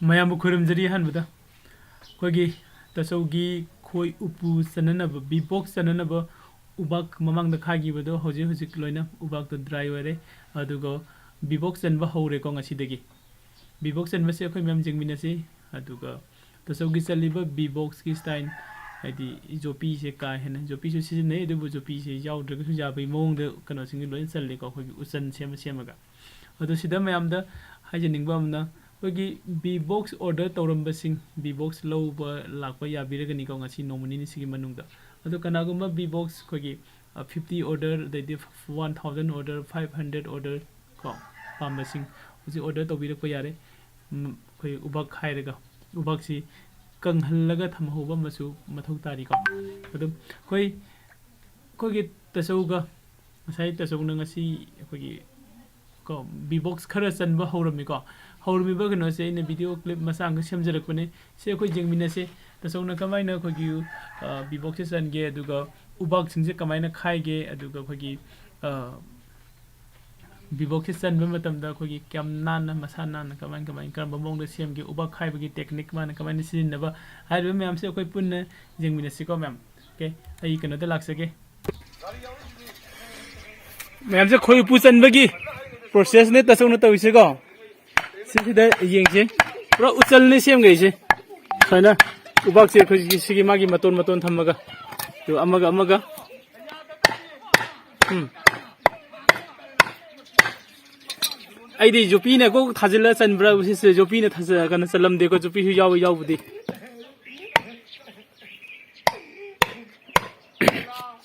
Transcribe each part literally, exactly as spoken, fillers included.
ꯃꯌꯥꯝꯕꯨ ꯈꯨꯔꯨꯝꯖꯔꯤ꯫ ꯑꯍꯥꯟꯕꯗ ꯑꯩꯈꯣꯏꯒꯤ ꯇꯥꯆꯧꯒꯤ ꯈꯣꯏ ꯎꯄꯨ ꯆꯟꯅꯅꯕ, ꯕꯤ ꯕꯣꯛꯁ ꯆꯟꯅꯅꯕ ꯎꯕꯥꯛ ꯃꯃꯥꯡꯗ ꯈꯥꯏꯈꯤꯕꯗꯣ ꯍꯧꯖꯤꯛ ꯍꯧꯖꯤꯛ ꯂꯣꯏꯅ ꯎꯕꯥꯛꯇꯣ ꯗ꯭ꯔꯥꯏ ꯑꯣꯏꯔꯦ꯫ ꯑꯗꯨꯒ ꯕꯤ ꯕꯣꯛꯁ ꯆꯟꯕ ꯍꯧꯔꯦꯀꯣ ꯉꯁꯤꯗꯒꯤ꯫ ꯕꯤ ꯕꯣꯛꯁ ꯆꯟꯕꯁꯦ ꯑꯩꯈꯣꯏ ꯃꯌꯥꯝ ꯌꯦꯡꯃꯤꯟꯅꯁꯤ꯫ ꯑꯗꯨꯒ ꯇꯥꯆꯧꯒꯤ ꯆꯜꯂꯤꯕ ꯕꯤ ꯕꯣꯛꯁꯀꯤ ꯁ꯭ꯇꯥꯏꯜ, ꯍꯥꯏꯗꯤ ꯖꯣꯄꯤꯁꯦ ꯀꯥ ꯍꯦꯟꯅ, ꯖꯣꯄꯤꯁꯨ ꯁꯤꯖꯤꯟꯅꯩ, ꯑꯗꯨꯕꯨ ꯖꯣꯄꯤꯁꯦ ꯌꯥꯎꯗ꯭ꯔꯒꯁꯨ ꯌꯥꯕꯒꯤ ꯃꯑꯣꯡꯗ ꯀꯩꯅꯣꯁꯤꯡꯁꯦ ꯂꯣꯏꯅ ꯆꯜꯂꯤꯀꯣ, ꯑꯩꯈꯣꯏꯒꯤ ꯎꯆꯟ ꯁꯦꯝꯃ ꯁꯦꯝꯃꯒ꯫ ꯑꯗꯣ ꯁꯤꯗ ꯃꯌꯥꯝꯗ ꯍꯥꯏꯖꯅꯤꯡꯕ ꯑꯃꯅ, ꯑꯩꯈꯣꯏꯒꯤ ꯕꯤ ꯕꯣꯛꯁ ꯑꯣꯔꯗꯔ ꯇꯧꯔꯝꯕꯁꯤꯡ, ꯕꯤ ꯕꯣꯛꯁ ꯂꯧꯕ ꯂꯥꯛꯄ ꯌꯥꯕꯤꯔꯒꯅꯤꯀꯣ ꯉꯁꯤ ꯅꯣꯡꯃ ꯅꯤꯅꯤꯁꯤꯒꯤ ꯃꯅꯨꯡꯗ꯫ ꯑꯗꯣ ꯀꯅꯥꯒꯨꯝꯕ ꯕꯤ ꯕꯣꯛꯁ ꯑꯩꯈꯣꯏꯒꯤ, ꯑ, ꯐꯤꯐꯇꯤ ꯑꯣꯔꯗꯔ, ꯑꯗꯩꯗꯤ one thousand order, five hundred order ꯀꯣ ꯄꯥꯝꯕꯁꯤꯡ ꯍꯧꯖꯤꯛ ꯑꯣꯔꯗꯔ ꯇꯧꯕꯤꯔꯛꯄ ꯌꯥꯔꯦ꯫ ꯎꯝ, ꯑꯩꯈꯣꯏ ꯎꯕꯥꯛ ꯈꯥꯏꯔꯒ, ꯎꯕꯥꯛꯁꯤ ꯀꯪꯍꯜꯂꯒ ꯊꯝꯍꯧꯕ ꯑꯃꯁꯨ ꯃꯊꯧ ꯇꯥꯔꯤꯀꯣ꯫ ꯑꯗꯨꯝ ꯑꯩꯈꯣꯏ, ꯑꯩꯈꯣꯏꯒꯤ ꯇꯥꯆꯧꯒ, ꯉꯁꯥꯏ ꯇꯥꯆꯧꯅ ꯉꯁꯤ ꯑꯩꯈꯣꯏꯒꯤ ꯀꯣ, ꯕꯤ ꯕꯣꯛꯁ ꯈꯔ ꯆꯟꯕ ꯍꯧꯔꯝꯃꯤꯀꯣ꯫ ꯍꯧꯔꯝꯃꯤꯕ ꯀꯩꯅꯣꯁꯦ ꯑꯩꯅ ꯚꯤꯗꯤꯑꯣ ꯀ꯭ꯂꯤꯞ ꯃꯆꯥ ꯑꯃꯈꯛ ꯁꯦꯝꯖꯔꯛꯄꯅꯦ꯫ ꯁꯤ ꯑꯩꯈꯣꯏ ꯌꯦꯡꯃꯤꯟꯅꯁꯦ꯫ ꯇꯥꯆꯧꯅ ꯀꯃꯥꯏꯅ ꯑꯩꯈꯣꯏꯒꯤ, ꯑ, ꯕꯤ ꯕꯣꯛꯁꯁꯦ ꯆꯟꯒꯦ, ꯑꯗꯨꯒ ꯎꯕꯥꯛꯁꯤꯡꯁꯦ ꯀꯃꯥꯏꯅ ꯈꯥꯏꯒꯦ, ꯑꯗꯨꯒ ꯑꯩꯈꯣꯏꯒꯤ, ꯑ, ꯕꯤ ꯕꯣꯛꯁꯁꯦ ꯆꯟꯕ ꯃꯇꯝꯗ ꯑꯩꯈꯣꯏꯒꯤ ꯀꯌꯥꯝ ꯅꯥꯟꯅ, ꯃꯁꯥ ꯅꯥꯟꯅ, ꯀꯃꯥꯏ, ꯀꯃꯥꯏ, ꯀꯔꯝꯕ ꯃꯑꯣꯡꯗ ꯁꯦꯝꯒꯦ, ꯎꯕꯥꯛ ꯈꯥꯏꯕꯒꯤ ꯇꯦꯛꯅꯤꯛ ꯃꯥꯅ ꯀꯃꯥꯏꯅ ꯁꯤꯖꯤꯟꯅꯕ ꯍꯥꯏꯔꯤꯕ ꯃꯌꯥꯝꯁꯦ ꯑꯩꯈꯣꯏ ꯄꯨꯟꯅ ꯌꯦꯡꯃꯤꯟꯅꯁꯤꯀꯣ ꯃꯌꯥꯝ꯫ ꯑꯣꯀꯦ, ꯑꯩ ꯀꯩꯅꯣꯗ ꯂꯥꯛꯆꯒꯦ꯫ ꯃꯌꯥꯝꯁꯦ ꯈꯣꯏ ꯎꯄꯨ ꯆꯟꯕꯒꯤ ꯄ꯭ꯔꯣꯁꯦꯁꯅꯦ ꯇꯥꯆꯧꯅ ꯇꯧꯔꯤꯁꯦꯀꯣ꯫ ꯁꯤꯁꯤꯗ ꯌꯦꯡꯁꯦ꯫ ꯄꯨꯔꯥ ꯎꯆꯜꯅꯦ ꯁꯦꯝꯒꯩꯁꯦ꯫ ꯁꯨꯃꯥꯏꯅ ꯎꯕꯥꯛꯁꯦ ꯑꯩꯈꯣꯏꯒꯤ ꯁꯤꯒꯤ ꯃꯥꯒꯤ ꯃꯇꯣꯟ ꯃꯇꯣꯟ ꯊꯝꯃꯒ, ꯑꯗꯨ ꯑꯃꯒ ꯑꯃꯒ꯫ ꯎꯝ꯫ ꯑꯩꯗꯤ ꯌꯣꯄꯤꯅ ꯀꯣꯛ ꯊꯥꯖꯤꯜꯂ ꯆꯟꯕ꯭ꯔꯥ ꯁꯤꯁꯦ, ꯌꯣꯄꯤꯅ ꯊꯥꯖ-, ꯀꯩꯅꯣ ꯆꯜꯂꯝꯗꯦꯀꯣ, ꯌꯣꯄꯤꯁꯨ ꯌꯥꯎꯋꯤ, ꯌꯥꯎꯕꯨꯗꯤ꯫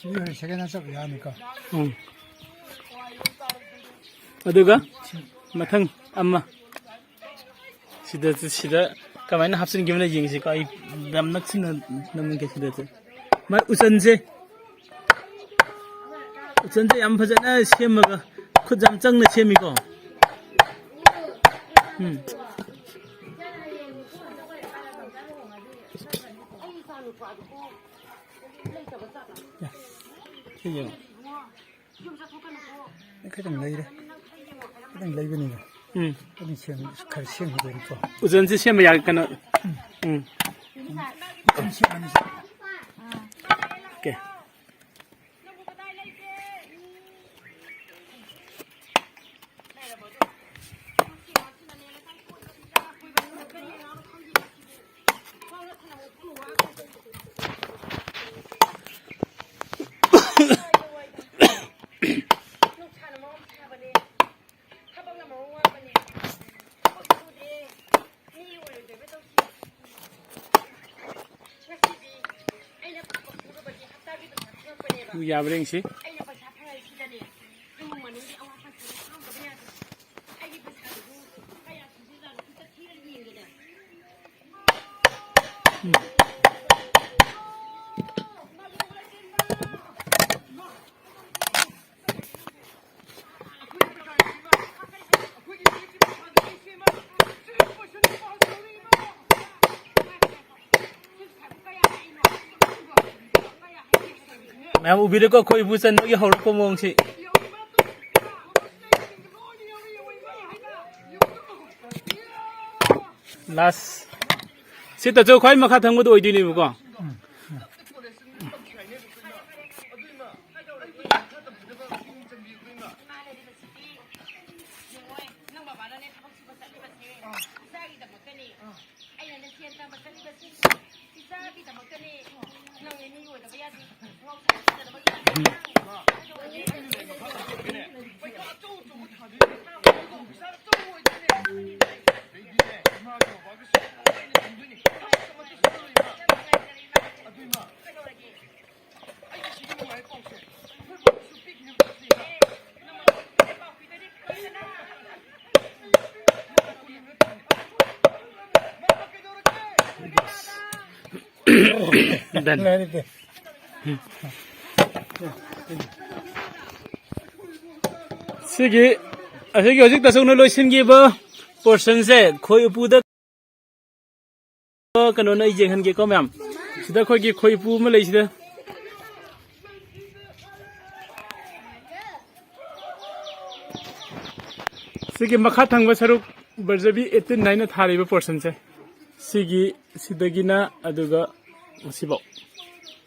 ꯁꯤꯗꯤ ꯍꯣꯔꯦꯟ ꯁꯦꯀꯦꯟ ꯍꯥꯞ ꯆꯠꯄ ꯌꯥꯅꯤꯀꯣ꯫ ꯎꯝ꯫ ꯑꯗꯨꯒ ꯃꯊꯪ ꯑꯃ꯫ ꯁꯤꯗ, ꯁꯤꯗ ꯀꯃꯥꯏꯅ ꯍꯥꯞꯆꯤꯟꯈꯤꯕꯅꯣ ꯌꯦꯡꯁꯤꯀꯣ꯫ ꯑꯩ ꯌꯥꯝ ꯅꯛꯁꯤꯟꯅ ꯅꯝꯒꯦ ꯁꯤꯗꯁꯦ꯫ ꯃꯥ ꯎꯆꯟꯁꯦ, ꯎꯆꯟꯁꯦ ꯌꯥꯝ ꯐꯖꯅ ꯁꯦꯝꯃꯒ ꯈꯨꯠ ꯌꯥꯝ ꯆꯪꯅ ꯁꯦꯝꯃꯤꯀꯣ꯫ ꯎꯝ꯫ ꯁꯤ ꯌꯦꯡꯉꯣ꯫ ꯈꯤꯇꯪ ꯂꯩꯔꯦ꯫ ꯈꯤꯇꯪ ꯂꯩꯕꯅꯤꯅ꯫ ꯎꯝ꯫ ꯑꯗꯨꯝ ꯁꯦꯝ-, ꯈꯔ ꯁꯦꯝꯈꯤꯗꯣꯏꯅꯤꯀꯣ꯫ ꯎꯖꯟꯁꯦ ꯁꯦꯝꯕ ꯌꯥꯒꯦ, ꯀꯩꯅꯣ꯫ ꯎꯝ꯫ ꯑꯗꯨꯝ ꯁꯦꯝꯃꯅꯤ꯫ ꯑꯣꯀꯦ꯫ ꯌꯥꯕ꯭ꯔꯥ ꯌꯦꯡꯁꯤ꯫ ꯃꯌꯥꯝ ꯎꯕꯤꯔꯦꯀꯣ, ꯑꯩꯈꯣꯏ ꯏꯕꯨ ꯆꯟꯕꯒꯤ ꯍꯧꯔꯛꯄ ꯃꯑꯣꯡꯁꯤ꯫ ꯂꯥꯁ꯫ ꯁꯤ ꯇꯥꯆꯧ, ꯈ꯭ꯋꯥꯏ ꯃꯈꯥ ꯊꯪꯕꯗꯣ ꯑꯣꯏꯗꯣꯏꯅꯦꯕꯀꯣ꯫ Done. ꯁꯤꯒꯤ, ꯑꯁꯤꯒꯤ ꯍꯧꯖꯤꯛ ꯇꯥꯆꯧꯅ ꯂꯣꯏꯁꯤꯟꯈꯤꯕ portion ꯁꯦ ꯈꯣꯏ ꯎꯄꯨꯗ ꯀꯩꯅꯣꯅ ꯑꯩ ꯌꯦꯡꯍꯟꯒꯦꯀꯣ ꯃꯌꯥꯝ꯫ ꯁꯤꯗ ꯑꯩꯈꯣꯏꯒꯤ ꯈꯣꯏ ꯎꯄꯨ ꯑꯃ ꯂꯩ ꯁꯤꯗ꯫ ꯁꯤꯒꯤ ꯃꯈꯥ ꯊꯪꯕ ꯁꯔꯨꯛ ꯕꯔꯖꯕꯤ ꯑꯩꯠꯇꯤꯟ ꯍꯥꯏꯅ ꯊꯥꯔꯤꯕ ꯄꯣꯔꯁꯟꯁꯦ, ꯁꯤꯒꯤ, ꯁꯤꯗꯒꯤꯅ ꯑꯗꯨꯒ ꯁꯤꯐꯥꯎ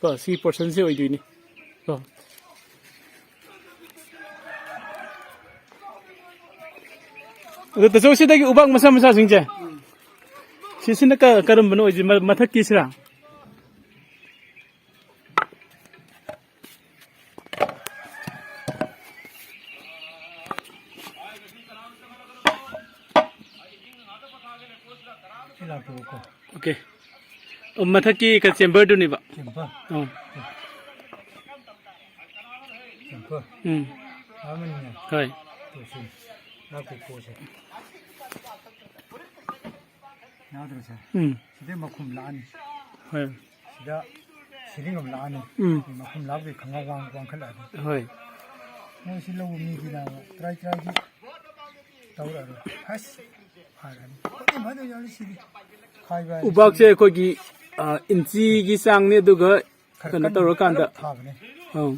ꯀꯣ, ꯁꯤꯒꯤ ꯄꯣꯔꯁꯟꯁꯦ ꯑꯣꯏꯗꯣꯏꯅꯤ ꯀꯣ꯫ ꯑꯗꯣ ꯇꯥꯆꯧ, ꯁꯤꯗꯒꯤ ꯎꯕꯥꯛ ꯃꯆꯥ ꯃꯆꯥꯁꯤꯡꯁꯦ, ꯁꯤꯁꯤꯅ ꯀ-, ꯀꯔꯝꯕꯅ ꯑꯣꯏꯗꯣꯏ? ꯃ-, ꯃꯊꯛꯀꯤꯁꯤꯔꯥ? ꯁꯤ ꯂꯥꯛꯇꯕꯀꯣ꯫ ꯑꯣꯀꯦ꯫ ꯑꯣ, ꯃꯊꯛꯀꯤ ꯀ-, ꯆꯦꯝꯕꯔꯗꯨꯅꯦꯕ꯫ ꯆꯦꯝꯕꯔ? ꯑꯣ꯫ ꯆꯦꯝꯕꯔ? ꯎꯝ꯫ ꯑꯃꯅꯤꯅꯦ꯫ ꯍꯣꯏ꯫ ꯇꯣ ꯁꯤ꯫ ꯂꯥꯛꯇꯦ ꯄꯣꯠꯁꯦ꯫ ꯌꯥꯗ꯭ꯔꯣ ꯁꯦ? ꯎꯝ꯫ ꯁꯤꯗꯩ ꯃꯈꯨꯝ ꯂꯥꯛꯑꯅꯤ꯫ ꯍꯣꯏ꯫ ꯁꯤꯗ ꯁꯤꯂꯤꯡ ꯑꯃ ꯂꯥꯛꯑꯅꯤ꯫ ꯎꯝ꯫ ꯃꯈꯨꯝ ꯂꯥꯛꯄꯗꯩ ꯈꯪꯋꯥꯡ ꯋꯥꯡ ꯋꯥꯡꯈꯠꯂꯛꯑꯅꯤ꯫ ꯍꯣꯏ꯫ ꯃꯣꯏ ꯁꯤ ꯂꯧꯕ ꯃꯤꯒꯤꯅ ꯇꯔꯥꯏ ꯇꯔꯥꯏꯒꯤ ꯇꯧꯔꯛꯑꯔꯣꯏ꯫ ꯑꯁ! ꯐꯔꯅꯤ꯫ ꯈ꯭ꯋꯥꯏꯗꯩ ꯐꯗꯣꯏ ꯌꯥꯎꯔꯤ ꯁꯤꯗꯤ꯫ ꯈꯥꯏꯕ ꯍꯥꯏꯁꯤ ꯎꯕꯥꯛꯁꯦ ꯑꯩꯈꯣꯏꯒꯤ, ꯑ, ꯏꯟꯆꯤꯒꯤ ꯆꯥꯡꯅꯤ, ꯑꯗꯨꯒ ꯈꯔ ꯀꯩꯅꯣ ꯀꯟꯅ ꯇꯧꯔꯀꯥꯟꯗ꯫ ꯀꯟꯅ ꯊꯥꯕꯅꯦ꯫ ꯑꯪ꯫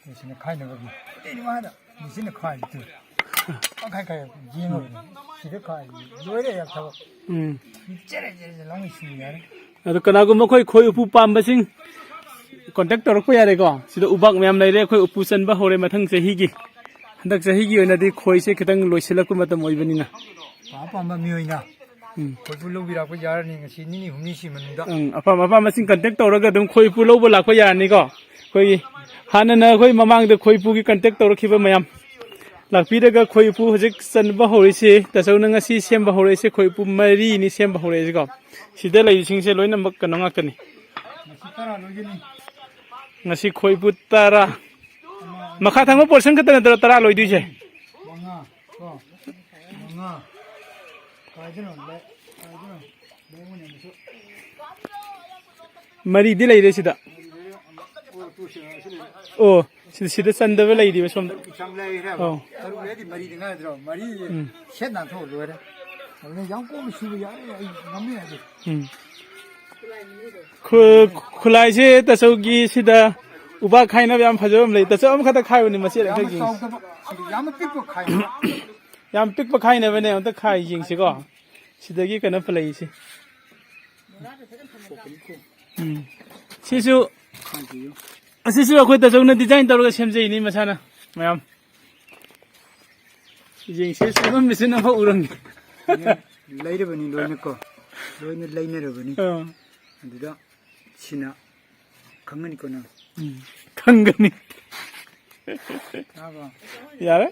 ꯃꯦꯆꯤꯟꯅ ꯈꯥꯏꯅꯕꯒꯤ꯫ ꯑꯇꯩ ꯅꯨꯡꯉꯥꯏꯗ꯫ ꯃꯦꯆꯤꯟꯅ ꯈꯥꯏꯕꯗꯨ꯫ ꯄꯪꯈꯥꯏ ꯈꯥꯏ ꯌꯦꯡꯉꯣ꯫ ꯁꯤꯗ ꯈꯥꯏ꯫ ꯂꯣꯏꯔꯦ ꯌꯥꯝ ꯊꯕꯛ꯫ ꯎꯝ꯫ ꯆꯦꯔꯦ ꯆꯦꯔꯦ ꯆꯦꯔꯦ ꯂꯥꯎꯅ ꯁꯨ ꯌꯥꯔꯦ꯫ ꯑꯗꯣ ꯀꯅꯥꯒꯨꯝꯕ ꯑꯩꯈꯣꯏ ꯈꯣꯏ ꯎꯄꯨ ꯄꯥꯝꯕꯁꯤꯡ contact ꯇꯧꯔꯛꯄ ꯌꯥꯔꯦꯀꯣ꯫ ꯁꯤꯗ ꯎꯕꯥꯛ ꯃꯌꯥꯝ ꯂꯩꯔꯦ꯫ ꯑꯩꯈꯣꯏ ꯎꯄꯨ ꯆꯟꯕ ꯍꯧꯔꯦ ꯃꯊꯪ ꯆꯍꯤꯒꯤ꯫ ꯍꯟꯗꯛ ꯆꯍꯤꯒꯤ ꯑꯣꯏꯅꯗꯤ ꯈꯣꯏꯁꯦ ꯈꯤꯇꯪ ꯂꯣꯏꯁꯤꯜꯂꯛꯄ ꯃꯇꯝ ꯑꯣꯏꯕꯅꯤꯅ꯫ ꯑꯄꯥꯝ ꯑꯄꯥꯝꯕ ꯃꯤꯑꯣꯏꯅ ꯎꯝ꯫ ꯈꯣꯏꯕꯨ ꯂꯧꯕꯤꯔꯛꯄ ꯌꯥꯔꯅꯤ ꯉꯁꯤ ꯅꯤꯅꯤ ꯍꯨꯝꯅꯤꯁꯤ ꯃꯅꯨꯡꯗ꯫ ꯎꯝ, ꯑꯄꯥꯝ ꯑꯄꯥꯝꯕꯁꯤꯡ contact ꯇꯧꯔꯒ ꯑꯗꯨꯝ ꯈꯣꯏ ꯎꯄꯨ ꯂꯧꯕ ꯂꯥꯛꯄ ꯌꯥꯔꯅꯤꯀꯣ꯫ ꯑꯩꯈꯣꯏꯒꯤ ꯍꯥꯟꯅꯅ ꯑꯩꯈꯣꯏ ꯃꯃꯥꯡꯗ ꯈꯣꯏ ꯎꯄꯨꯒꯤ contact ꯇꯧꯔꯛꯈꯤꯕ ꯃꯌꯥꯝ ꯂꯥꯛꯄꯤꯔꯒ ꯈꯣꯏ ꯎꯄꯨ ꯍꯧꯖꯤꯛ ꯆꯟꯕ ꯍꯧꯔꯛꯏꯁꯤ, ꯇꯥꯆꯧꯅ ꯉꯁꯤ ꯁꯦꯝꯕ ꯍꯧꯔꯛꯏꯁꯤ, ꯈꯣꯏ ꯎꯄꯨ ꯃꯔꯤꯅꯤ ꯁꯦꯝꯕ ꯍꯧꯔꯛꯏꯁꯤꯀꯣ꯫ ꯁꯤꯗ ꯂꯩꯔꯤꯁꯤꯡꯁꯦ ꯂꯣꯏꯅꯃꯛ ꯀꯩꯅꯣ ꯉꯥꯛꯇꯅꯤ꯫ ꯉꯁꯤ ꯇꯔꯥ ꯂꯣꯏꯒꯅꯤ꯫ ꯉꯁꯤ ꯈꯣꯏ ꯎꯄꯨ ꯇꯔꯥ꯫ ꯑꯃ, ꯑꯅꯤ, ꯃꯈꯥ ꯊꯪꯕ portion ꯈꯛꯇ ꯅꯠꯇ꯭ꯔꯣ ꯇꯔꯥ ꯂꯣꯏꯗꯣꯏꯁꯦ? ꯃꯉꯥ, ꯀꯣ? ꯃꯉꯥ꯫ ꯀꯥꯏꯗꯅꯣ? ꯂꯩ-, ꯀꯥꯏꯗꯅꯣ? ꯂꯩꯉꯣꯏꯅꯦ ꯑꯃꯁꯨ꯫ ꯃꯔꯤꯗꯤ ꯂꯩꯔꯦ ꯁꯤꯗ꯫ ꯃꯔꯤ ꯂꯩꯔꯦ꯫ ꯑꯃ, ꯑꯣ, ꯇꯨ ꯁꯤ, ꯁꯤ ꯂꯩꯔꯦ꯫ ꯑꯣ, ꯁꯤ-, ꯁꯤꯗ ꯆꯟꯗꯕ ꯂꯩꯔꯤꯕ ꯁꯣꯝꯗ꯫ ꯇꯔꯨꯛ ꯆꯥꯡ ꯂꯩꯔꯦ꯫ ꯑꯧ꯫ ꯇꯔꯨꯛ ꯂꯩꯔꯗꯤ ꯃꯔꯤꯗꯤ ꯉꯥꯏꯗ꯭ꯔꯣ? ꯃꯔꯤ ꯎꯝ꯫ ꯁꯦꯠ ꯅꯥꯟꯊꯣꯛꯑ ꯂꯣꯏꯔꯦ꯫ ꯑꯗꯨꯅ ꯌꯥꯝ ꯀꯣꯝꯅ ꯁꯨꯕ ꯌꯥꯔꯦ, ꯑꯩ ꯉꯝꯃꯦ ꯑꯗꯨ꯫ ꯎꯝ꯫ ꯈꯨ-, ꯈꯨꯂꯥꯏꯁꯦ ꯇꯥꯆꯧꯒꯤ ꯁꯤꯗ ꯎꯕꯥꯛ ꯈꯥꯏꯅꯕ ꯌꯥꯝ ꯐꯖꯕ ꯑꯃ ꯂꯩ꯫ ꯇꯥꯆꯧ ꯑꯃꯈꯛꯇ ꯈꯥꯏꯕꯅꯤ ꯃꯆꯦꯠ ꯌꯥꯝꯅ ꯑꯃꯈꯛꯀꯤ꯫ ꯆꯥꯎꯗꯕ, ꯌꯥꯝꯅ ꯄꯤꯛꯄ ꯈꯥꯏꯕ꯫ ꯌꯥꯝ ꯄꯤꯛꯄ ꯈꯥꯏꯅꯕꯅꯦ, ꯑꯝꯇ ꯈꯥꯏ ꯌꯦꯡꯁꯤꯀꯣ꯫ ꯁꯤꯗꯒꯤ ꯀꯩꯅꯣ ꯄꯨꯜꯂꯛꯏꯁꯦ꯫ ꯎꯝ꯫ ꯁꯤꯁꯨ, ꯑꯁꯤꯁꯨ ꯑꯩꯈꯣꯏ ꯇꯥꯆꯧꯅ design ꯇꯧꯔꯒ ꯁꯦꯝꯖꯩꯅꯤ ꯃꯁꯥꯅ꯫ ꯃꯌꯥꯝ ꯌꯦꯡꯁꯤ, ꯁꯦꯝꯕ ꯃꯦꯆꯤꯟ ꯑꯃ ꯎꯔꯝꯃꯤ꯫ ꯂꯩꯔꯕꯅꯤ ꯂꯣꯏꯅꯀꯣ, ꯂꯣꯏꯅ ꯂꯩꯅꯔꯕꯅꯤ꯫ ꯑꯥ꯫ ꯑꯗꯨꯗ ꯁꯤꯅ ꯈꯪꯒꯅꯤꯀꯣ ꯅꯪ꯫ ꯎꯝ, ꯈꯪꯒꯅꯤ꯫ ꯇꯥꯕ꯭ꯔꯣ? ꯌꯥꯔꯦ꯫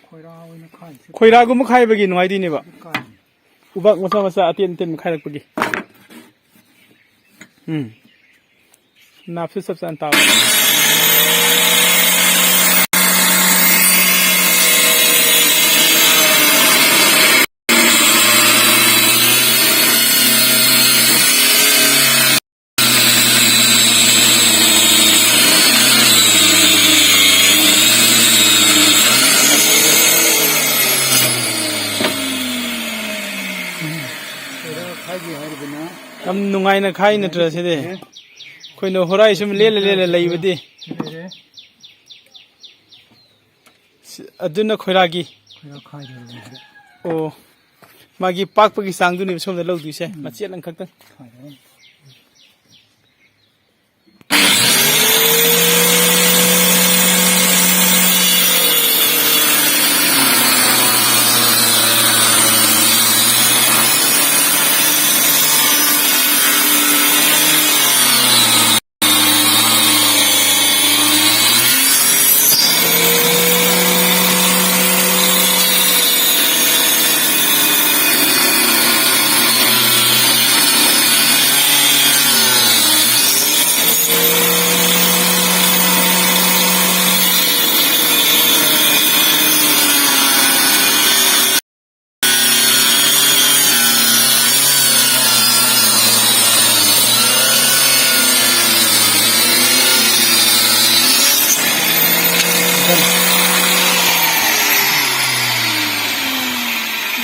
ꯈꯣꯏꯔꯥ ꯑꯣꯏꯅ ꯈꯥꯏꯁꯦ꯫ ꯈꯣꯏꯔꯥꯒꯨꯝꯕ ꯈꯥꯏꯕꯒꯤ ꯅꯨꯡꯉꯥꯏꯗꯣꯏꯅꯦꯕ꯫ ꯀꯥꯏꯅꯤ꯫ ꯎꯕꯥꯛ ꯃꯆꯥ ꯃꯆꯥ ꯑꯇꯦꯟ ꯑꯇꯦꯟꯕ ꯈꯥꯏꯔꯛꯄꯒꯤ꯫ ꯎꯝ꯫ ꯅꯥꯞꯁꯨ ꯆꯞ ꯆꯥꯅ ꯇꯥꯕ꯫ ꯌꯥꯝ ꯅꯨꯡꯉꯥꯏꯅ ꯈꯥꯏ ꯅꯠꯇ꯭ꯔꯥ ꯁꯤꯗꯤ? ꯑꯩꯈꯣꯏꯅ ꯍꯣꯔꯥꯏ ꯁꯨꯝ ꯂꯦꯜꯂ ꯂꯦꯜꯂ ꯂꯩꯕꯗꯤ꯫ ꯁꯤ, ꯑꯗꯨꯅ ꯈꯣꯏꯔꯥꯒꯤ꯫ ꯈꯣꯏꯔꯥ ꯈꯥꯏꯗꯣꯏꯅꯦ ꯁꯤꯗ꯫ ꯑꯣ, ꯃꯥꯒꯤ ꯄꯥꯛꯄꯒꯤ ꯆꯥꯡꯗꯨꯅꯦꯕ ꯁꯣꯝꯗ ꯂꯧꯗꯣꯏꯁꯦ, ꯎꯝ꯫ ꯃꯆꯦꯠ ꯑꯃꯈꯛꯇꯪ꯫ ꯈꯥꯏꯗꯣꯏꯅꯦ꯫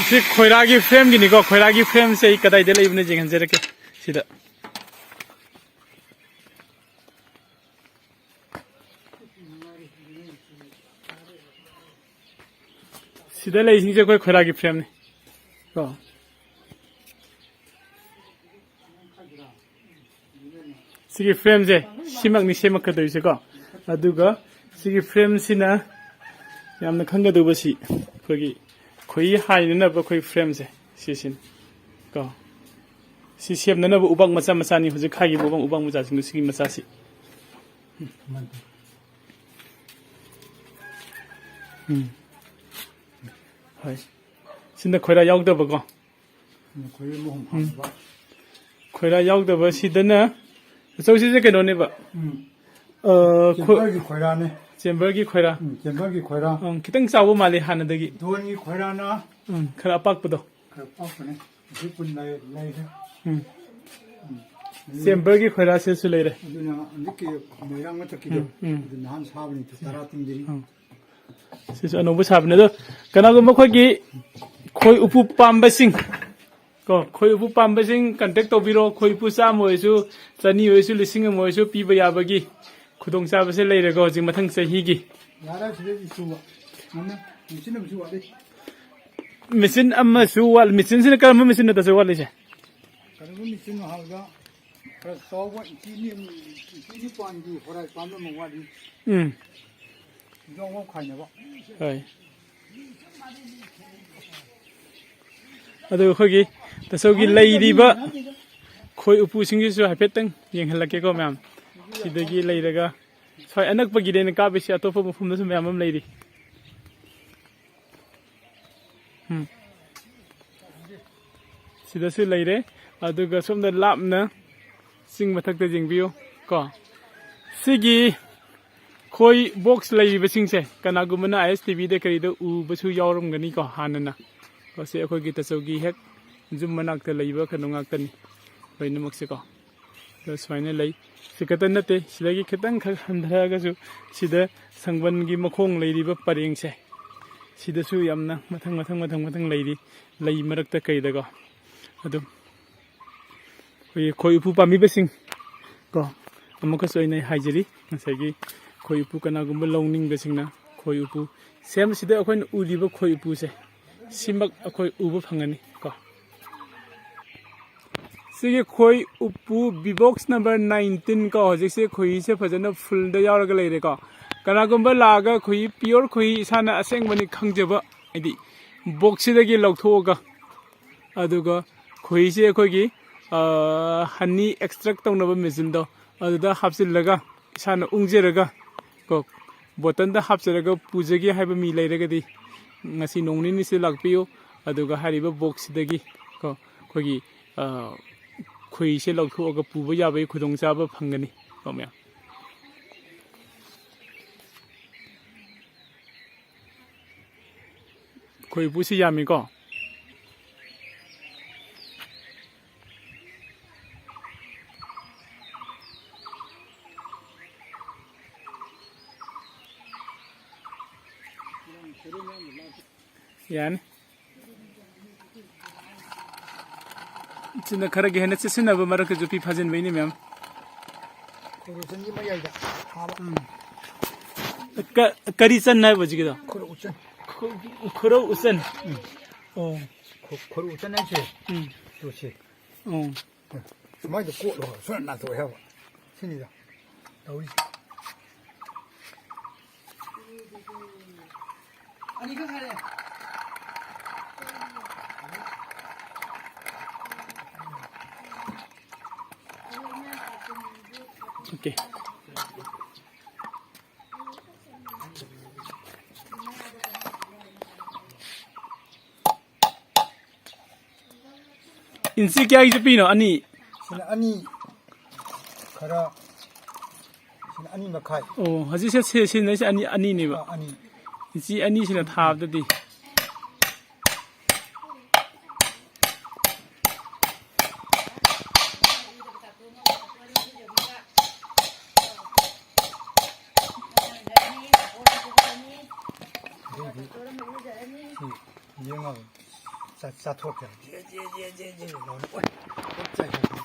ꯁꯤ ꯈꯣꯏꯔꯥꯒꯤ frameꯒꯤꯅꯤꯀꯣ꯫ ꯈꯣꯏꯔꯥꯒꯤ frameꯁꯦ ꯑꯩ ꯀꯗꯥꯏꯗ ꯂꯩꯕꯅꯣ ꯌꯦꯡꯍꯟꯖꯔꯛꯀꯦ꯫ ꯁꯤꯗ꯫ ꯁꯤꯗ ꯂꯩꯔꯤꯁꯤꯡꯁꯦ ꯑꯩꯈꯣꯏ ꯈꯣꯏꯔꯥꯒꯤ ꯐ꯭ꯔꯦꯝꯅꯤ ꯀꯣ꯫ ꯁꯤꯒꯤ ꯐ꯭ꯔꯦꯝꯁꯦ ꯁꯤꯃꯛꯅꯤ ꯁꯦꯝꯃꯛꯀꯗꯣꯏꯁꯦꯀꯣ꯫ ꯑꯗꯨꯒ ꯁꯤꯒꯤ ꯐ꯭ꯔꯦꯝꯁꯤꯅ ꯌꯥꯝꯅ ꯈꯪꯒꯗꯧꯕꯁꯤ ꯑꯩꯈꯣꯏꯒꯤ ꯈꯣꯏꯍꯤ ꯍꯥꯏꯅꯅꯕ ꯑꯩꯈꯣꯏ ꯐ꯭ꯔꯦꯝꯁꯦ ꯁꯤꯁꯤꯅꯤ ꯀꯣ꯫ ꯁꯤ ꯁꯦꯝꯅꯅꯕ ꯎꯕꯥꯛ ꯃꯆꯥ ꯃꯆꯥꯅꯤ ꯍꯧꯖꯤꯛ ꯈꯥꯏꯈꯤꯕ ꯎꯕꯥꯛ, ꯎꯕꯥꯛ ꯃꯆꯥꯁꯤꯡꯗꯣ ꯁꯤꯒꯤ ꯃꯆꯥꯁꯤ꯫ ꯎꯝ꯫ ꯍꯣꯏ꯫ ꯁꯤꯅ ꯈꯣꯏꯔꯥ ꯌꯥꯎꯗꯕꯀꯣ꯫ ꯎꯝ, ꯈꯣꯏꯔꯤ ꯃꯍꯨꯝ ꯎꯝ꯫ ꯍꯥꯞꯄ꯫ ꯈꯣꯏꯔꯥ ꯌꯥꯎꯗꯕ ꯁꯤꯗꯅ ꯑꯆꯧꯁꯤꯁꯦ ꯀꯩꯅꯣꯅꯦꯕ꯫ ꯎꯝ꯫ ꯑ, ꯈꯣ-, ꯆꯦꯝꯕꯔꯒꯤ ꯈꯣꯏꯔꯥꯅꯦ꯫ ꯆꯦꯝꯕꯔꯒꯤ ꯈꯣꯏꯔꯥ꯫ ꯎꯝ, ꯆꯦꯝꯕꯔꯒꯤ ꯈꯣꯏꯔꯥ꯫ ꯎꯝ, ꯈꯤꯇꯪ ꯆꯥꯎꯕ ꯃꯥꯜꯂꯦ ꯍꯥꯟꯅꯗꯒꯤ꯫ ꯗꯣꯟꯒꯤ ꯈꯣꯏꯔꯥꯅ ꯎꯝ, ꯈꯔ ꯑꯄꯥꯛꯄꯗꯣ꯫ ꯈꯔ ꯑꯄꯥꯛꯄꯅꯦ꯫ ꯑꯗꯨ ꯄꯨꯟ ꯂꯩ-, ꯂꯩꯔꯦ꯫ ꯎꯝ꯫ ꯎꯝ꯫ ꯆꯦꯝꯕꯔꯒꯤ ꯈꯣꯏꯔꯥꯁꯤꯁꯨ ꯂꯩꯔꯦ꯫ ꯑꯗꯨꯅ ꯍꯧꯖꯤꯛꯀꯤ ꯃꯣꯏꯔꯥꯡ ꯃꯊꯛꯀꯤꯗꯣ, ꯎꯝ, ꯎꯝ꯫ ꯑꯗꯨ ꯅꯍꯥꯟ ꯁꯥꯕꯅꯤ, ꯇꯔꯥ ꯇꯤꯡꯗ꯭ꯔꯤ꯫ ꯎꯝ꯫ ꯁꯤꯁꯨ ꯑꯅꯧꯕ ꯁꯥꯕꯅꯦ꯫ ꯑꯗꯣ ꯀꯅꯥꯒꯨꯝꯕ ꯑꯩꯈꯣꯏꯒꯤ ꯈꯣꯏ ꯎꯄꯨ ꯄꯥꯝꯕꯁꯤꯡ, ꯀꯣ, ꯈꯣꯏ ꯎꯄꯨ ꯄꯥꯝꯕꯁꯤꯡ contact ꯇꯧꯕꯤꯔꯣ꯫ ꯈꯣꯏ ꯎꯄꯨ ꯆꯥꯝꯃ ꯑꯣꯏꯔꯁꯨ, ꯆꯅꯤ ꯑꯣꯏꯔꯁꯨ, ꯂꯤꯁꯤꯡ ꯑꯃ ꯑꯣꯏꯔꯁꯨ ꯄꯤꯕ ꯌꯥꯕꯒꯤ ꯈꯨꯗꯣꯡꯆꯥꯕꯁꯦ ꯂꯩꯔꯦꯀꯣ ꯍꯧꯖꯤꯛ ꯃꯊꯪ ꯆꯍꯤꯒꯤ꯫ ꯌꯥꯔꯦ, ꯁꯤꯗꯩꯗꯤ ꯁꯨꯕ꯫ ꯉꯝꯃꯦ꯫ ꯃꯦꯆꯤꯟ ꯑꯃꯁꯨ ꯋꯥꯠꯂꯤ꯫ ꯃꯦꯆꯤꯟ ꯑꯃꯁꯨ ꯋꯥꯠ-, ꯃꯦꯆꯤꯟꯁꯤꯅ ꯀꯔꯝꯕ ꯃꯦꯆꯤꯟꯅꯣ ꯇꯥꯆꯧ ꯋꯥꯠꯂꯤꯁꯦ? ꯀꯔꯝꯕ ꯃꯦꯆꯤꯟꯅꯣ ꯍꯥꯏꯕꯗ, ꯈꯔ ꯆꯥꯎꯕ ꯏꯟꯆꯤ ꯑꯅꯤ, ꯏꯟꯆꯤ ꯅꯤꯄꯥꯟꯒꯤ ꯍꯣꯔꯥꯏ ꯄꯥꯟꯕ ꯑꯃ ꯋꯥꯠꯂꯤ꯫ ꯎꯝ꯫ ꯌꯣꯡ ꯌꯣꯡ ꯈꯥꯏꯅꯕ꯫ ꯍꯣꯏ꯫ ꯑꯗꯨ ꯑꯩꯈꯣꯏꯒꯤ ꯇꯥꯆꯧꯒꯤ ꯂꯩꯔꯤꯕ ꯈꯣꯏ ꯎꯄꯨꯁꯤꯡꯁꯤꯁꯨ ꯍꯥꯏꯐꯦꯠꯇꯪ ꯌꯦꯡꯍꯜꯂꯛꯀꯦꯀꯣ ꯃꯌꯥꯝ꯫ ꯁꯤꯗꯒꯤ ꯂꯩꯔꯒ ꯁ꯭ꯋꯥꯏ ꯑꯅꯛꯄꯒꯤꯗꯤ ꯑꯩꯅ ꯀꯥꯞꯄꯤꯁꯦ, ꯑꯇꯣꯞꯄ ꯃꯐꯝꯗꯁꯨ ꯃꯌꯥꯝ ꯑꯃ ꯂꯩꯔꯤ꯫ ꯎꯝ꯫ ꯁꯤꯗꯁꯨ ꯂꯩꯔꯦ꯫ ꯑꯗꯨꯒ ꯁꯣꯝꯗ ꯂꯥꯞꯅ ꯆꯤꯡ ꯃꯊꯛꯇ ꯌꯦꯡꯕꯤꯌꯨ ꯀꯣ꯫ ꯁꯤꯒꯤ ꯈꯣꯏ box ꯂꯩꯔꯤꯕꯁꯤꯡꯁꯦ ꯀꯅꯥꯒꯨꯝꯕꯅ ISTVꯗ ꯀꯔꯤꯗ ꯎꯕꯁꯨ ꯌꯥꯎꯔꯝꯒꯅꯤꯀꯣ ꯍꯥꯟꯅꯅ꯫ ꯀꯣ, ꯁꯤ ꯑꯩꯈꯣꯏꯒꯤ ꯇꯥꯆꯧꯒꯤ ꯍꯦꯛ ꯌꯨꯝ ꯃꯅꯥꯛꯇ ꯂꯩꯕ ꯀꯩꯅꯣ ꯉꯥꯛꯇꯅꯤ ꯂꯣꯏꯅꯃꯛꯁꯦꯀꯣ꯫ ꯑꯗꯣ ꯁꯨꯃꯥꯏꯅ ꯂꯩ꯫ ꯁꯤ ꯈꯛꯇ ꯅꯠꯇꯦ, ꯁꯤꯗꯒꯤ ꯈꯤꯇꯪ ꯈꯛ ꯍꯟꯊꯔꯒꯁꯨ ꯁꯤꯗ ꯁꯪꯕꯟꯒꯤ ꯃꯈꯣꯡ ꯂꯩꯔꯤꯕ ꯄꯔꯦꯡꯁꯦ, ꯁꯤꯗꯁꯨ ꯌꯥꯝꯅ ꯃꯊꯪ, ꯃꯊꯪ, ꯃꯊꯪ, ꯃꯊꯪ ꯂꯩꯔꯤ, ꯂꯩ ꯃꯔꯛꯇ ꯀꯩꯗꯀꯣ꯫ ꯑꯗꯨꯝ ꯑꯩꯈꯣꯏꯒꯤ ꯈꯣꯏ ꯎꯄꯨ ꯄꯥꯝꯕꯤꯕꯁꯤꯡ ꯀꯣ, ꯑꯃꯨꯛꯀꯁꯨ ꯑꯩꯅ ꯍꯥꯏꯖꯔꯤ, ꯉꯁꯥꯏꯒꯤ ꯈꯣꯏ ꯎꯄꯨ ꯀꯅꯥꯒꯨꯝꯕ ꯂꯧꯅꯤꯡꯕꯁꯤꯡꯅ ꯈꯣꯏ ꯎꯄꯨ꯫ ꯁꯦꯝ ꯁꯤꯗ ꯑꯩꯈꯣꯏꯅ ꯎꯔꯤꯕ ꯈꯣꯏ ꯎꯄꯨꯁꯦ, ꯁꯤꯃꯛ ꯑꯩꯈꯣꯏ ꯎꯕ ꯐꯪꯒꯅꯤ ꯀꯣ꯫ ꯁꯤꯒꯤ ꯈꯣꯏ ꯎꯄꯨ B box number nineteen ꯀꯣ꯫ ꯍꯧꯖꯤꯛꯁꯦ ꯈꯣꯏꯍꯤꯁꯦ ꯐꯖꯅ ꯐꯨꯜꯗ ꯌꯥꯎꯔꯒ ꯂꯩꯔꯦꯀꯣ꯫ ꯀꯅꯥꯒꯨꯝꯕ ꯂꯥꯛꯑꯒ ꯈꯣꯏꯍꯤ, ꯄꯤꯌꯣꯔ ꯈꯣꯏꯍꯤ ꯏꯁꯥꯅ ꯑꯁꯦꯡꯕꯅꯤ ꯈꯪꯖꯕ, ꯍꯥꯏꯗꯤ ꯕꯣꯛꯁꯁꯤꯗꯒꯤ ꯂꯧꯊꯣꯛꯑꯒ, ꯑꯗꯨꯒ ꯈꯣꯏꯍꯤꯁꯦ ꯑꯩꯈꯣꯏꯒꯤ, ꯑ, ꯍꯅꯤ ꯑꯦꯛꯁꯇ꯭ꯔꯦꯛ ꯇꯧꯅꯕ ꯃꯦꯆꯤꯟꯗꯣ, ꯑꯗꯨꯗ ꯍꯥꯞꯆꯤꯜꯂꯒ, ꯏꯁꯥꯅ ꯎꯪꯖꯔꯒ ꯀꯣ, ꯕꯣꯇꯜꯗ ꯍꯥꯞꯆꯔꯒ ꯄꯨꯖꯒꯦ ꯍꯥꯏꯕ ꯃꯤ ꯂꯩꯔꯒꯗꯤ, ꯉꯁꯤ ꯅꯣꯡ ꯅꯤꯅꯤꯁꯤꯗ ꯂꯥꯛꯄꯤꯌꯨ꯫ ꯑꯗꯨꯒ ꯍꯥꯏꯔꯤꯕ ꯕꯣꯛꯁꯁꯤꯗꯒꯤ ꯀꯣ, ꯑꯩꯈꯣꯏꯒꯤ, ꯑ, ꯈꯣꯏꯍꯤꯁꯦ ꯂꯧꯊꯣꯛꯑꯒ ꯄꯨꯕ ꯌꯥꯕꯒꯤ ꯈꯨꯗꯣꯡꯆꯥꯕ ꯐꯪꯒꯅꯤ ꯀꯣ ꯃꯌꯥꯝ꯫ ꯈꯣꯏ ꯎꯄꯨꯁꯤ ꯌꯥꯝꯃꯤꯀꯣ꯫ ꯌꯥꯅꯤ꯫ ꯁꯤꯅ ꯈꯔꯒ ꯍꯦꯟꯅ ꯆꯦꯠꯁꯤꯟꯅꯕ ꯃꯔꯛꯇꯁꯨ ꯐꯤ ꯐꯥꯖꯤꯟꯕꯩꯅꯤ, ꯃꯦꯝ꯫ ꯈꯣꯔꯨ ꯆꯟꯒꯤ ꯃꯌꯥꯏꯗ ꯊꯥꯕ꯫ ꯎꯝ꯫ ꯀ-, ꯀꯔꯤ ꯆꯟ ꯍꯥꯏꯕ ꯍꯧꯖꯤꯛꯀꯤꯗꯣ? ꯈꯣꯔꯨ ꯆꯟ꯫ ꯈꯨ-, ꯈꯨꯔꯧ ꯎꯆꯟ꯫ ꯎꯝ꯫ ꯑꯣ꯫ ꯈꯨ-, ꯈꯣꯔꯨ ꯆꯟ ꯍꯥꯏꯁꯦ꯫ ꯎꯝ꯫ ꯇꯨ ꯁꯤ꯫ ꯑꯣ꯫ ꯁꯨꯃꯥꯏꯅ ꯀꯣꯠꯂꯣ, ꯁꯨꯃꯥꯏꯅ ꯅꯥꯟꯊꯣꯛꯑꯦ ꯍꯥꯏꯕ꯫ ꯁꯤꯅꯤꯗ ꯇꯧꯔꯤꯁꯦ꯫ ꯑꯅꯤꯈꯛ ꯉꯥꯏꯔꯦ꯫ OK꯫ ꯏꯟꯆꯤ ꯀꯌꯥꯒꯤ ꯆꯠꯄꯤꯅꯣ? ꯑꯅꯤ? ꯁꯤꯅ ꯑꯅꯤ ꯈꯔ, ꯁꯤꯅ ꯑꯅꯤ ꯃꯈꯥꯏ꯫ ꯑꯣ, ꯍꯧꯖꯤꯛꯁꯦ ꯁꯤ-, ꯁꯤꯖꯤꯟꯅꯔꯤꯁꯦ ꯑꯅꯤ, ꯑꯅꯤꯅꯦꯕ꯫ ꯑꯥ, ꯑꯅꯤ꯫ ꯏꯟꯆꯤ ꯑꯅꯤꯁꯤꯅ ꯊꯥꯕꯗꯗꯤ꯫ ꯑꯗꯩꯗꯤ ꯁꯤ ꯌꯦꯡꯉꯒ ꯆꯥ-, ꯆꯥꯊꯣꯛꯈ꯭ꯔꯦ꯫ ꯖꯦ, ꯖꯦ, ꯖꯦ, ꯖꯦ, ꯖꯦ ꯂꯥꯎꯅ꯫ ꯑꯣꯏ, ꯄꯣꯠ ꯆꯥꯏ ꯍꯥꯏꯕ꯫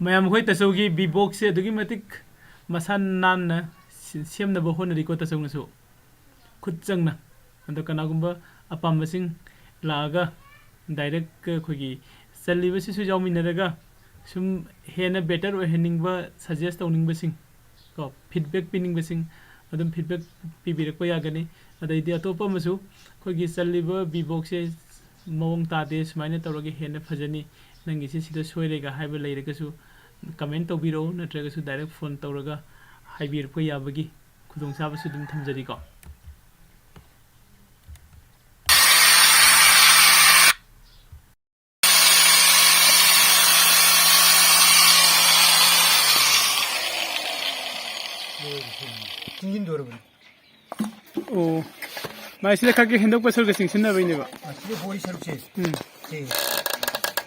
ꯃꯌꯥꯝ, ꯑꯩꯈꯣꯏ ꯇꯥꯆꯧꯒꯤ ꯕꯤ ꯕꯣꯛꯁꯁꯦ ꯑꯗꯨꯛꯀꯤ ꯃꯇꯤꯛ ꯃꯁꯥ ꯅꯥꯟꯅ ꯁꯤ-, ꯁꯦꯝꯅꯕ ꯍꯣꯠꯅꯔꯤꯀꯣ ꯇꯥꯆꯧꯅꯁꯨ꯫ ꯈꯨꯠ ꯆꯪꯅ꯫ ꯑꯗꯣ ꯀꯅꯥꯒꯨꯝꯕ ꯑꯄꯥꯝꯕꯁꯤꯡ ꯂꯥꯛꯑꯒ direct ꯑꯩꯈꯣꯏꯒꯤ ꯆꯜꯂꯤꯕꯁꯤꯁꯨ ꯌꯥꯎꯃꯤꯟꯅꯔꯒ ꯁꯨꯝ ꯍꯦꯟꯅ better ꯑꯣꯏꯍꯟꯅꯤꯡꯕ, suggest ꯇꯧꯅꯤꯡꯕꯁꯤꯡ ꯀꯣ, feedback ꯄꯤꯅꯤꯡꯕꯁꯤꯡ ꯑꯗꯨꯝ feedback ꯄꯤꯕꯤꯔꯛꯄ ꯌꯥꯒꯅꯤ꯫ ꯑꯗꯩꯗꯤ ꯑꯇꯣꯞꯄ ꯑꯃꯁꯨ ꯑꯩꯈꯣꯏꯒꯤ ꯆꯜꯂꯤꯕ ꯕꯤ ꯕꯣꯛꯁꯁꯦ ꯃꯑꯣꯡ ꯇꯥꯗꯦ, ꯁꯨꯃꯥꯏꯅ ꯇꯧꯔꯒ ꯍꯦꯟꯅ ꯐꯖꯅꯤ, ꯅꯪꯒꯤꯁꯤ ꯁꯤꯗ ꯁꯣꯏꯔꯦꯒ ꯍꯥꯏꯕ ꯂꯩꯔꯒꯁꯨ comment ꯇꯧꯕꯤꯔꯛꯎ, ꯅꯠꯇ꯭ꯔꯒꯁꯨ direct phone ꯇꯧꯔꯒ ꯍꯥꯏꯕꯤꯔꯛꯄ ꯌꯥꯕꯒꯤ ꯈꯨꯗꯣꯡꯆꯥꯕꯁꯨ ꯑꯗꯨꯝ ꯊꯝꯖꯔꯤꯀꯣ꯫ ꯊꯤꯡꯖꯤꯟꯗꯣꯔꯕꯅꯤ꯫ ꯑꯣ, ꯃꯥꯏꯁꯤꯗ ꯈꯔ ꯈꯔ ꯍꯦꯟꯗꯣꯛ ꯄꯥꯊꯣꯛꯀ ꯆꯤꯡꯁꯤꯟꯅꯕꯩꯅꯦꯕ꯫ ꯑ, ꯁꯤꯗ ꯍꯣꯔꯤ ꯁꯔꯨꯛꯁꯦ꯫ ꯎꯝ꯫ ꯁꯤ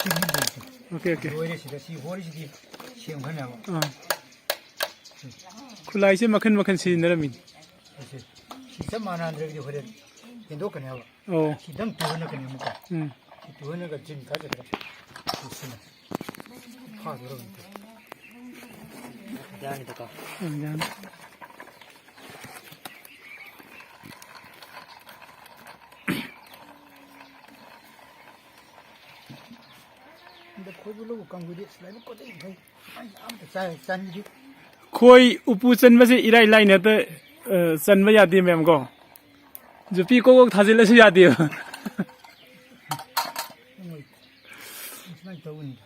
ꯊꯤꯡꯖꯤꯟꯗꯣꯏꯁꯦ꯫ Okay, okay. ꯂꯣꯏꯔꯦ ꯁꯤꯗ꯫ ꯁꯤ ꯍꯣꯔꯤꯁꯤꯗꯤ ꯁꯦꯝꯈ꯭ꯔꯅꯦꯕ꯫ ꯑꯥ꯫ ꯈꯨꯠꯂꯥꯏꯁꯦ ꯃꯈꯟ ꯃꯈꯟ ꯁꯤꯖꯤꯟꯅꯔꯝꯃꯤꯅꯤ꯫ ꯑꯁꯤ, ꯁꯤ ꯆꯞ ꯃꯥꯟꯅꯗ꯭ꯔꯒꯗꯤ ꯍꯣꯔꯦꯟ ꯍꯦꯟꯗꯣꯛꯀꯅꯦꯕ꯫ ꯑꯣ꯫ ꯁꯤꯗꯪ ꯇꯨꯍꯜꯂꯛꯀꯅꯤ ꯑꯃꯨꯛꯀ꯫ ꯎꯝ꯫ ꯁꯤ ꯇꯨꯍꯜꯂꯒ ꯖꯤꯟ ꯀꯥꯏ ꯆꯠꯈ꯭ꯔꯦ꯫ ꯁꯤ ꯁꯤꯅ ꯐꯥꯗꯣꯔꯕꯅꯤ꯫ ꯌꯥꯅꯤꯗꯀꯣ꯫ ꯎꯝ, ꯌꯥꯅꯤ꯫ ꯍꯟꯗꯛ ꯈꯣꯏꯕ ꯂꯧꯕ ꯀꯥꯡꯕꯨꯗꯤ ꯑꯁ ꯂꯥꯏꯕꯛ ꯀꯣꯠꯇꯩ ꯐꯩ꯫ ꯑꯩ ꯑꯝꯇ ꯆꯥ-, ꯆꯥꯅꯤꯡꯗꯦ꯫ ꯈꯣꯏ ꯎꯄꯨ ꯆꯟꯕꯁꯦ ꯏꯔꯥꯏ ꯂꯥꯏꯅ ꯍꯦꯛꯇ, ꯑ, ꯆꯟꯕ ꯌꯥꯗꯦ, ꯃꯦꯝ, ꯀꯣ? ꯌꯣꯄꯤ ꯀꯣꯛ ꯀꯣꯛ ꯊꯥꯖꯤꯜꯂꯁꯨ ꯌꯥꯗꯦꯕ꯫ ꯍꯣꯏ꯫ ꯁꯨꯃꯥꯏꯅ ꯇꯧꯕꯅꯤꯗ꯫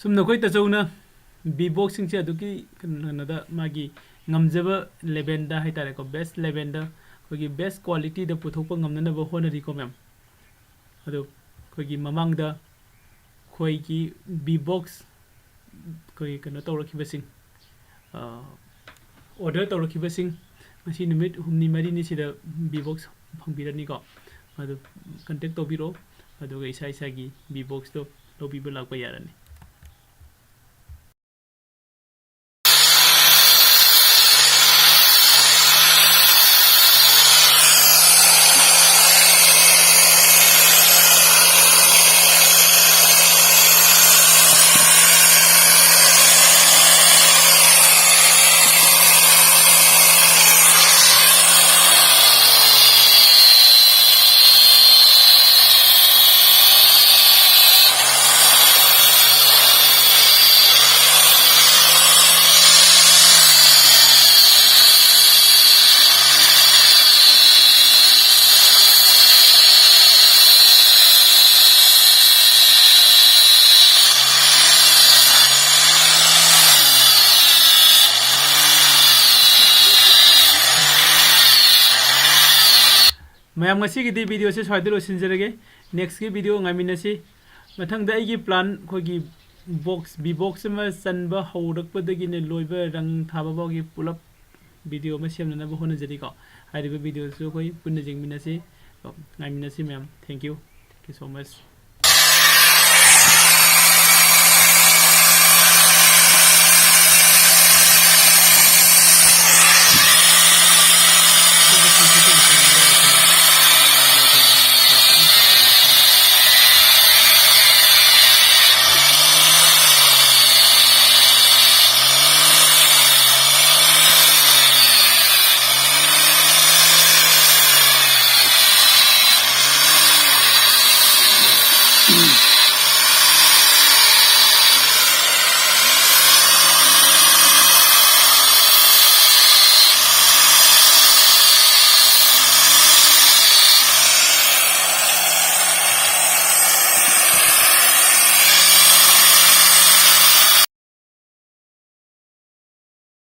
ꯁꯨꯝ ꯅꯈꯣꯏ ꯇꯥꯆꯧꯅ ꯕꯤ ꯕꯣꯛꯁꯁꯤꯡꯁꯦ ꯑꯗꯨꯛꯀꯤ ꯀꯩꯅꯣꯗ ꯃꯥꯒꯤ ꯉꯝꯖꯕ ꯂꯦꯚꯦꯜꯗ ꯍꯥꯏꯇꯥꯔꯦꯀꯣ, ꯕꯦꯁ ꯂꯦꯚꯦꯜꯗ ꯑꯩꯈꯣꯏꯒꯤ ꯕꯦꯁ ꯀ꯭ꯋꯥꯂꯤꯇꯤꯗ ꯄꯨꯊꯣꯛꯄ ꯉꯝꯅꯅꯕ ꯍꯣꯠꯅꯔꯤꯀꯣ ꯃꯦꯝ꯫ ꯑꯗꯣ ꯑꯩꯈꯣꯏꯒꯤ ꯃꯃꯥꯡꯗ ꯑꯩꯈꯣꯏꯒꯤ ꯕꯤ ꯕꯣꯛꯁ ꯑꯩꯈꯣꯏ ꯀꯩꯅꯣ ꯇꯧꯔꯛꯈꯤꯕꯁꯤꯡ, ꯑꯣꯔꯗꯔ ꯇꯧꯔꯛꯈꯤꯕꯁꯤꯡ ꯉꯁꯤ ꯅꯨꯃꯤꯠ ꯍꯨꯝꯅꯤ ꯃꯔꯤꯅꯤꯁꯤꯗ ꯕꯤ ꯕꯣꯛꯁ ꯐꯪꯕꯤꯔꯅꯤꯀꯣ꯫ ꯑꯗꯨ ꯀꯟꯇꯦꯛ ꯇꯧꯕꯤꯔꯣ, ꯑꯗꯨꯒ ꯏꯁꯥ ꯏꯁꯥꯒꯤ ꯕꯤ ꯕꯣꯛꯁꯇꯣ ꯂꯧꯕꯤꯕ ꯂꯥꯛꯄ ꯌꯥꯔꯅꯤ꯫ ꯃꯌꯥꯝ, ꯉꯁꯤꯒꯤꯗꯤ ꯚꯤꯗꯤꯑꯣꯁꯦ ꯁ꯭ꯋꯥꯏꯗ ꯂꯣꯏꯁꯤꯟꯖꯔꯒꯦ꯫ ꯅꯦꯛꯁꯀꯤ ꯚꯤꯗꯤꯑꯣ ꯉꯥꯏꯃꯤꯟꯅꯁꯤ꯫ ꯃꯊꯪꯗ ꯑꯩꯒꯤ ꯄ꯭ꯂꯥꯟ, ꯑꯩꯈꯣꯏꯒꯤ ꯕꯣꯛꯁ, ꯕꯤ ꯕꯣꯛꯁ ꯑꯃ ꯆꯟꯕ ꯍꯧꯔꯛꯄꯗꯒꯤꯅ ꯂꯣꯏꯕ ꯔꯪ ꯊꯥꯕ ꯐꯥꯎꯒꯤ ꯄꯨꯂꯞ ꯚꯤꯗꯤꯑꯣ ꯑꯃ ꯁꯦꯝꯅꯅꯕ ꯍꯣꯠꯅꯖꯔꯤꯀꯣ꯫ ꯍꯥꯏꯔꯤꯕ ꯚꯤꯗꯤꯑꯣꯁꯨ ꯑꯩꯈꯣꯏ ꯄꯨꯟꯅ ꯌꯦꯡꯃꯤꯟꯅꯁꯤ꯫ ꯉꯥꯏꯃꯤꯟꯅꯁꯤ ꯃꯌꯥꯝ꯫ Thank you. Thank you so much.